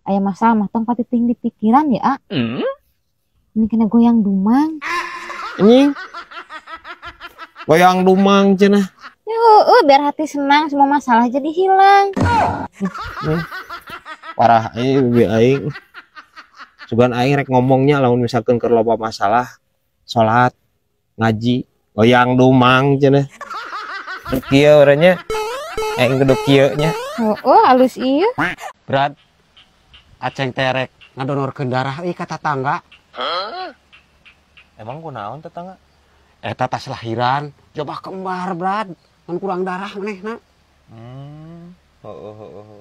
Aya masalah mah tong patiting di pikiran ya, A. Ini kena goyang dumang. Anjing. Goyang dumang cenah. Ya, biar hati senang semua masalah jadi hilang. Parah bibi aing. Sugan aing rek ngomongnya lamun misalkan keur loba masalah, salat, ngaji, goyang dumang cenah. Kieu urangnya. Aing kudu kieu nya. Heeh, alus ieu. Brad. Aceng terek ngadonorkeun darah euy ka tatangga. Emang kunaon tetangga? Eta tas lahiran, coba kembar, Brad. Mun kurang darah manehna. Heeh.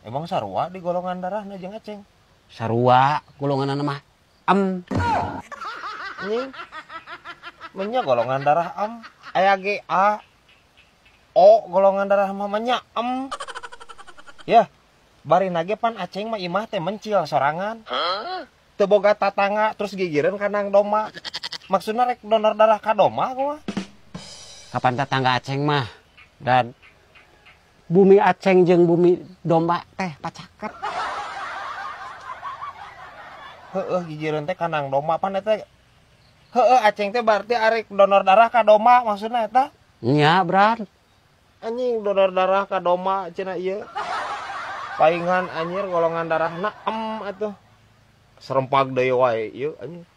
Emang sarua di golongan darahna jeung Aceng? Sarua, golonganna mah M. Anjing. Menya golongan darah M, aya ge A. O golongan darah mah menya M. Ya. Bari nage pan Aceng mah imah teh mencil sorangan. Teu boga tatangga terus gigireun kandang domba. Maksudna rek donor darah ka domba kumaha? Kapan tatangga Aceng mah? Dan bumi Aceng jeung bumi domba teh pacaket. Heeh, gigireun teh kandang domba pan eta. Heeh, Aceng teh berarti arek donor darah ka domba maksudna eta? Nya, Brad. Anjing donor darah ka domba cenah ieu. Paingan anjir golongan darahna M atuh. Serempag deui wae ieu anjing.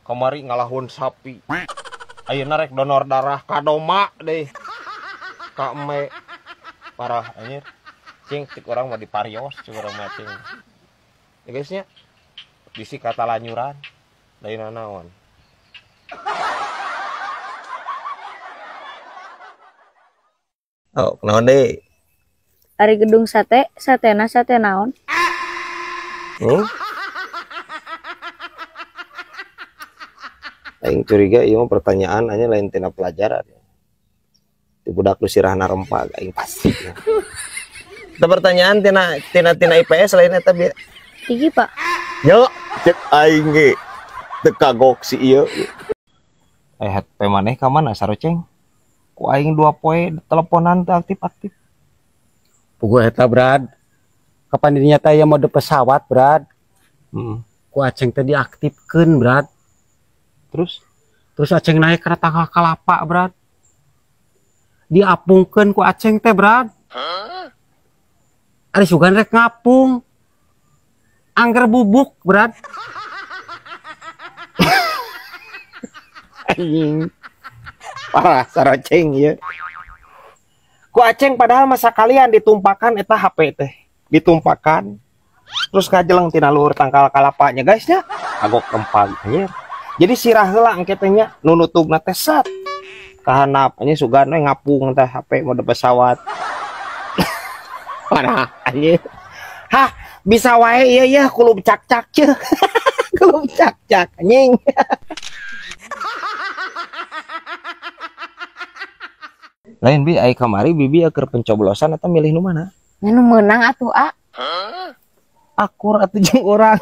Kamari ngalahun sapi. Ayeuna rek donor darah ka domba deui. Ka eme. Parah anjir. Cing cik urang mah diparios cik urang mah cing. Ya guys nya. Bisi kata lanyuran lain naon. Oh, kunaon deui? Ari gedung sate, satena sate naon? Aing curiga ieu mah pertanyaan anya lain tina pelajaran. Di budak nu sirahna rempag aing pasti. Eta pertanyaan tina IPS lain eta bieu. Tinggi, Pak. Yo, cek aing ge teu kagok si ieu. HP maneh ka mana saroceng? Ku aing 2 poe teleponan teu aktif-aktif. Puguh eta, Brad. Kapan dirinya teh aya mode pesawat, Brad? Ku Aceng teh diaktifkeun, Brad. Terus? Terus Aceng naik kana tangga kalapa, Brad. Diapungkeun ku Aceng teh, Brad. Ari sugan rek ngapung. Angger bubuk, Brad. Anjing. Parah saroceng ieu. Ku Aceng padahal masa kalian ditumpakan eta HP teh. Ditumpakan. Terus kajeleng tina luhur tangkal kalapanya guys nya. Agok rempag anjir. Jadi sirah heula engke teh nya nu nutugna teh sat. Kahanap anjir sugan we ngapung teh HP mode pesawat. Parah anjir. Hah, bisa wae ieu ya kulub cak-cak ceuh. Kulub cak-cak anjing. Lain bi ai kamari bibi keur pencoblosan eta milih nu mana? Nya nu meunang atuh, A. Akur atuh jeung urang.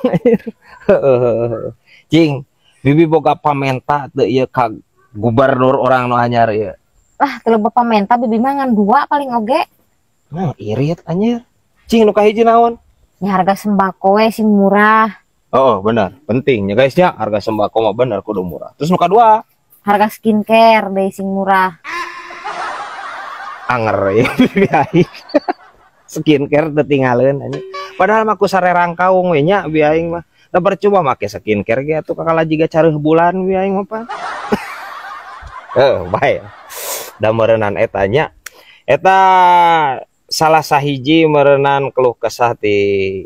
Cing, bibi boga pamenta teu ieu ka gubernur urang nu anyar ieu. Lah, teu loba pamenta bibi mah ngan 2 paling oge. Nah, irit anjir. Cing nu kahiji naon? Nya harga sembako we sing murah. Oh, benar. Penting nya guys nya, harga sembako mah bener kudu murah. Terus nu kadua? Harga skincare deui sing murah. Anger ya bibi aing. Skincare teu tingaleun anjing. Padahal mah ku sarerang kaung we nya bi aing mah. Da percuma make skincare ge atuh kakala jiga careuh bulan bi aing mah pan. Bae. Da meureunnan eta nya. Eta salah sahiji meureunan keluh kesah ti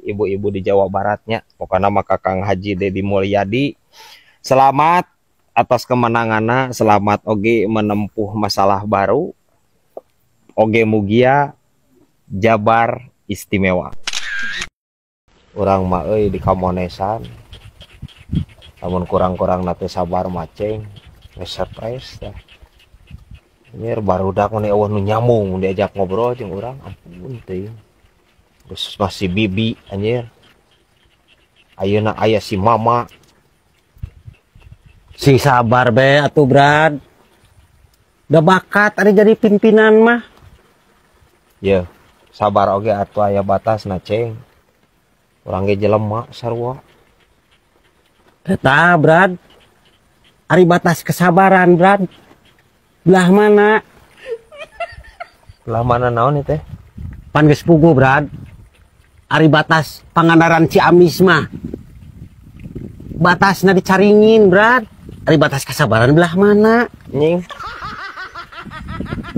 ibu-ibu di Jawa Baratnya. Pokona mah Kakang Haji Dedi Mulyadi. Selamat atas kemenanganna, selamat oge menempuh masalah baru. Oge mugia Jabar istimewa. Urang mah euy di kamonesan. Lamun kurang-kurang na teh sabar maceng, geus stres tah. Anjir barudak mun eueuh nu nyambung diajak ngobrol jeung urang, ampun teuing. Geus masih bibi anjir. Ayeuna aya si mama. Sing sabar be atuh, Brad. Da bakat ari jadi pimpinan mah. Ye, sabar oge atuh aya batasna, Ceng. Urang ge jelema sarua. Eta Brad, ari batas kesabaran Brad. Belah mana? Belah mana naon teh? Pan geus puguh Brad. Ari batas Pangandaran Ciamis mah. Batasna dicaringin Brad. Ari batas kesabaran belah mana? Nying.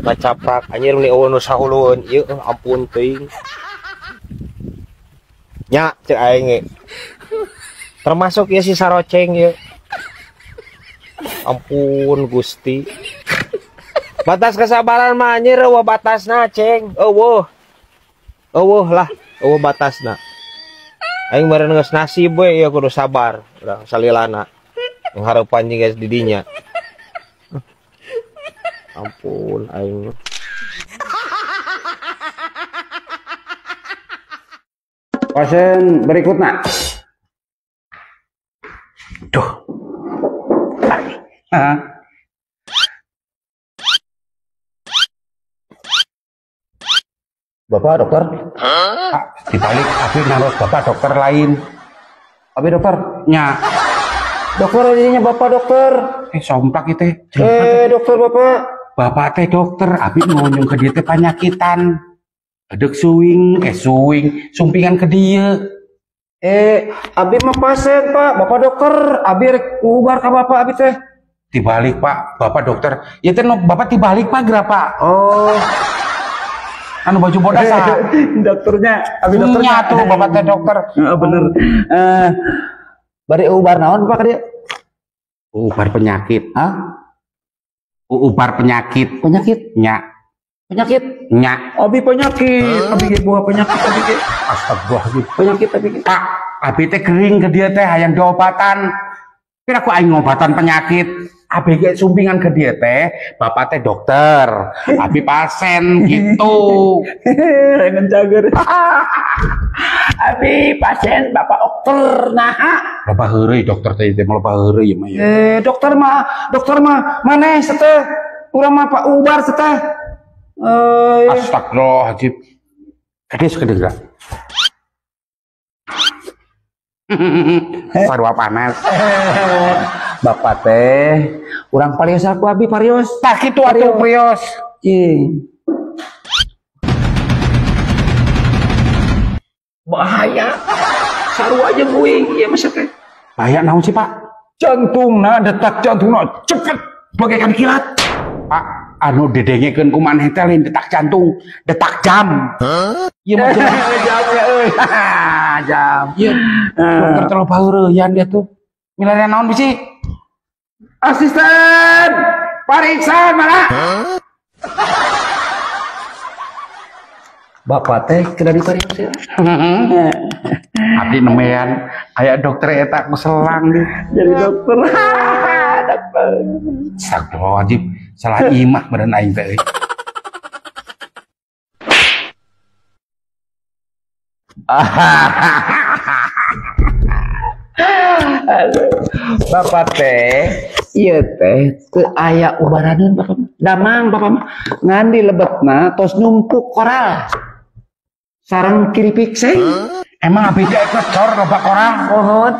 Ngacaprak anjir meni eueuh nu sahulueun ieu ampun teuing. Nya cek aing ge. Termasuk ya si Saroceng ya. Ampun Gusti. Batas kesabaran mah anjir eueuh batasna ceng. Eueuh. Eueuh lah, eueuh batasna. Aing meureun geus nasib we ieu kudu sabar urang salilana. Nghareupan jeung geus di dinya. Ampun aing. Pasien berikutnya. Duh. Bapak dokter? Hah? Dibalik abi naros bapak dokter lain. Abi dokter? Nya. Dokter jadinya bapak dokter. Somplak itu. Dokter bapak. Bapak teh dokter, abi ngunjung ke dia teh panyakitan. Adek suing, suing, sumpingan ke dia. Abi mah pasien pak, bapak dokter, abi rek ubar ka bapak abi teh. Dibalik pak, bapak dokter. Ya teh bapak dibalik pak geura pak. Oh. Anu baju bodas ah. Dokternya, abi dokternya tuh bapak teh dokter. Heeh bener. Bari ubar naon pak dia? Ubar penyakit. Hah? Ubar penyakit. Penyakit? Nya. Penyakit? Nya. Abi penyakit, abi ge buah penyakit abi ge. Astagfirullahaladzim. Penyakit abi ge. Pak, abi teh kering ke dia teh hayang diobatan. Kira aku aing ngobatan penyakit. Abi ge sumpingan ke dia teh, bapak teh dokter, abi pasien gitu. Rengen cager. Abi pasien, bapak dokter nah. Loba heureuy dokter teh teh loba heureuy mah ya. Dokter mah maneh teh. Urang mah Pak Ubar teh. Astagfirullahaladzim. Kades kedengeran. Sarua panas. Bapak teh urang parios aku abi parios. Tah kitu atuh parios. Ih. Bahaya. Sarua jeung uing ieu mah teh. Bahaya naon sih, Pak? Jantungna detak jantungna cepet bagaikan kilat. Pak, anu didengekeun ku maneh teh lain detak jantung, detak jam. Ieu mah jamnya euy. Jam. Ieu dokter terlalu baheureuyan dia tuh. Milarian naon bisi? Asisten, pariksa mana? Bapak teh kena dipariksa. Abdi nemean aya dokter eta ku selang deh. Jadi dokter. Dokter. Astagfirullahaladzim, salah imah meureun aing teh euy. Bapak teh ieu teh teu aya ubaraneun bapak mah. Damang bapak mah ngan di lebetna tos numpuk koral sareng kiripik seng. Emang abi teh kecor loba koral? Mohon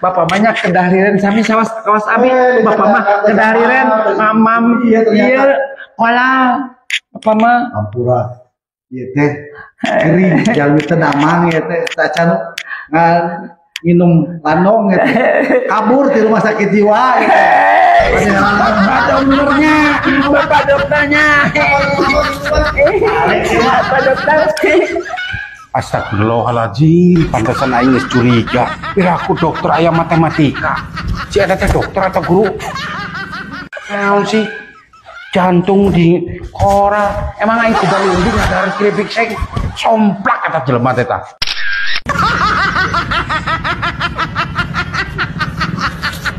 bapak mah nya kedahliren sami sawas kawas abi. Bapak mah kedahliren mamam ieu koral bapak mah. Ampura ieu teh kering jalmi teh damang ieu teh tacan ngan minum landong gitu. Kabur di rumah sakit jiwa gitu. Bapak dokternya, bapak dokternya. Bapak dokter. Astagfirullahaladzim, pantesan aing geus curiga. Pira aku dokter aya matematika. Si eta teh dokter atau guru? Naon sih? Jantung di koral. Emang aing kudu lindung ngadahar keripik seng. Somplak eta jelema teh tah.